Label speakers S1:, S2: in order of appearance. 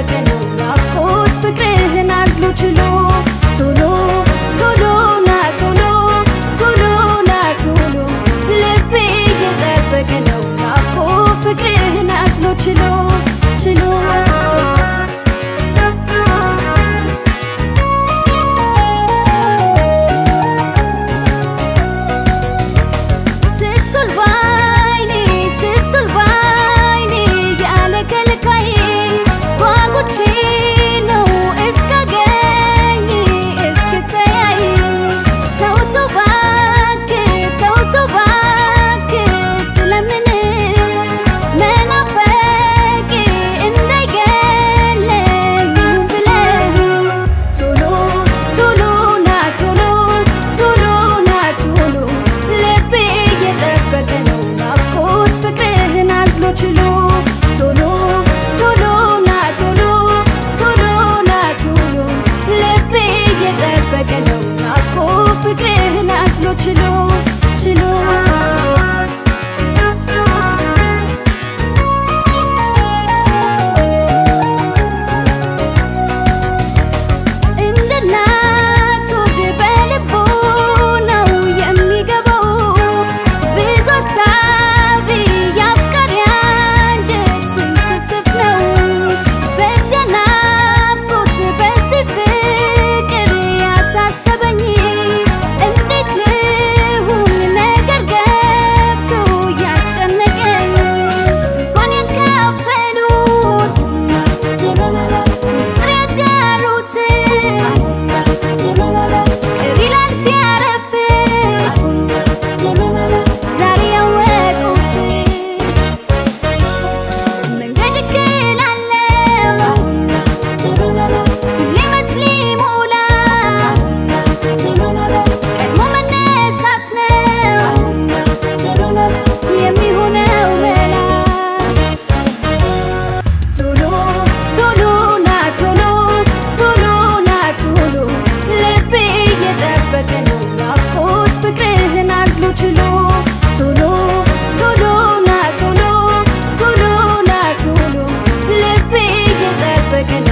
S1: እየጠበቀ ነው ናፍቆት ፍቅርህን አዝሎ ችሎ። ቶሎ ቶሎ ና ቶሎ፣ ቶሎ ና ቶሎ፣ ልቤ እየጠበቀ ነው ናፍቆት ፍቅርህን አዝሎ ችሎ ችሎ። ስትውል ባይኔ፣ ስትውል ባይኔ ያለ ከልካይ፣ ጓጉቼ ነው እስካገኝ እስክተያይ። ተው ተው እባክህ፣ ተው ተው እባክህ ስለምን፣ መናፈቄ እንዳይገለኝ ይሁን ብለህ። ቶሎ ቶሎ ና ቶሎ፣ ቶሎ ና ቶሎ፣ ልቤ እየጠበቀ ነው ናፍቆት ፍቅርህን አዝሎ ችሎ። ቶሎ ቶሎ ና ቶሎ፣ ቶሎ ና ቶሎ፣ ልቤ እየጠበቀ ነው ናፍቆት ፍቅርህን አዝሎ ችሎ ችሎ። እንደ እናት ሆድ በልቡ ነው የሚገባው፣ ብዙ ሀሳቢ የአፍቃሪ አንጀት ስንስፍስፍ ነው። በዚያ ናፍቆት በዚህ ፍቅር ያሳሰበኝ፣ እንዴት ልሁን ነገር ገብቶ ያስጨነቀኝ። እንኳን ያካፈሉት ምስጢር ያጋሩት፣ ቅር ይላል ሲያረፍድ ዛሬ ያወቁት። መንገድ እክል አለው ሁሌ መች ሊሞላ፣ ቀድሞ መነሳት ነው የሚሆነው መላ። ቶሎ ቶሎ ና ቶሎ፣ ቶሎ ና ቶሎ፣ ልቤ እየጠበቀ ነው ናፍቆት ፍቅርህን አዝሎ ችሎ። ቶሎ ቶሎ ና ቶሎ፣ ቶሎ ና ቶሎ፣ ልቤ እየጠበቀ ነው።